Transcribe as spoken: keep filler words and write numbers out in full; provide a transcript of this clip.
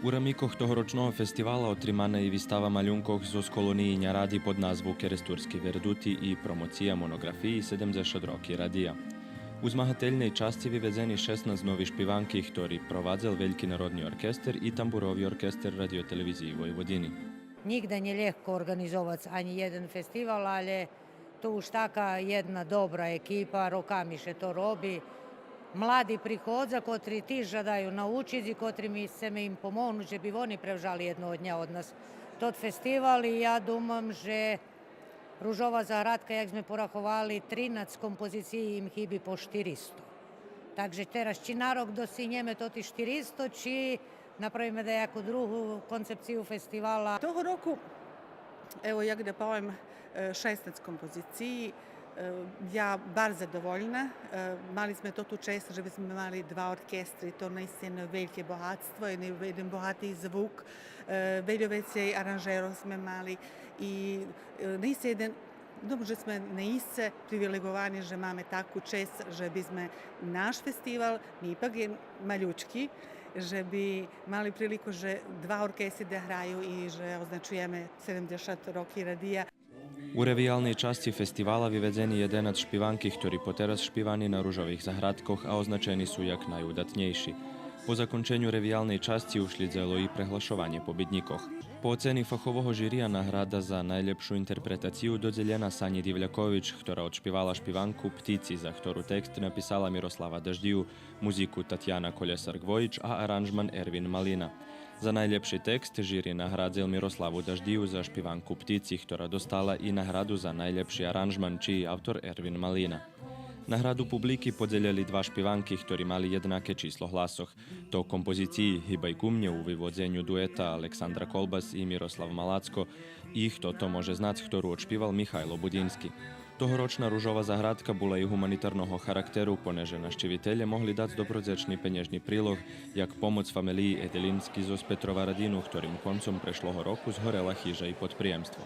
У рамикох тогорочного фестивала отримана и вистава малюнкох зоз колониї Няради под назву Керестурски вердути и промоция моноґрафиї Седемдзешат роки радия. У змагательней часци виведзени шеснац нови шпиванки, хтори провадзел Вельки народни оркестер и Тамбурови оркестер Радио-телевизиї Войводини. Нїґда нє лєгко орґанизовац анї єден фестивал, алє то уж така єдна добра екипа, роками ше то роби. Млади приходза, котри тиж жадаю научиц и котри ми сцеме им помогнуц же би вони превжали єдного дня од нас тот фестивал. И я думам же Ружова заградка, як зме пораховали, тринац композициї им хиби по штиристо. Так же тераз чи на рок достигнєме тоти штиристо, чи направиме даяку другу концепцию фестивала. Того року, ево, як да повем, е, шеснац композициї. Е, я барз задовольна. Е, мали зме тоту чесц же би зме мали два оркестри, то наистина вельке богатство, єден, єден богати звук, е, вельо вецей аранжерох зме мали и, е, наисце єден, думам же зме наисце привилеґовани же маме таку чесц же би зме наш фестивал, ми ипак є малючки, же би мали прилику же два оркестри да граю и же означуєме седемдзешат роки радия. У ревиялней часци фестивала виведзени єденац шпиванки, хтори потераз шпивани на Ружових заградкох, а означени су як найудатнєйши. По законченю ревиялней часци ушлїдзело и преглашованє побиднїкох. По оцени фахового жирия награда за найлєпшу интерпретацию додзелєна Санї Дивлякович, хтора одшпивала шпиванку Птици, за хтору текст написала Мирослава Даждию, музику Татяна Колєсар-Гвоїч, а аранжман Ервин Малина. За найлєпши текст жири наградзел Мирославу Даждию за шпиванку Птици, хтора достала и награду за найлєпши аранжман, чий автор Ервин Малина. Награду публики подзелєли два шпиванки, хтори мали єднаке число гласох. То композициї Гибай ку мнє у виводзеню дуета Александра Колбас и Мирослав Малацко и Хто то може знац, хтору одшпивал Михайло Будински. Тогорочна Ружова заградка була и гуманитарного характеру, понеже нащивителє могли дац добродзечни пенєжни прилог, як помоц фамелиї Еделински зоз Петроварадину, хторим концом прешлого року згорела хижа и подприємство.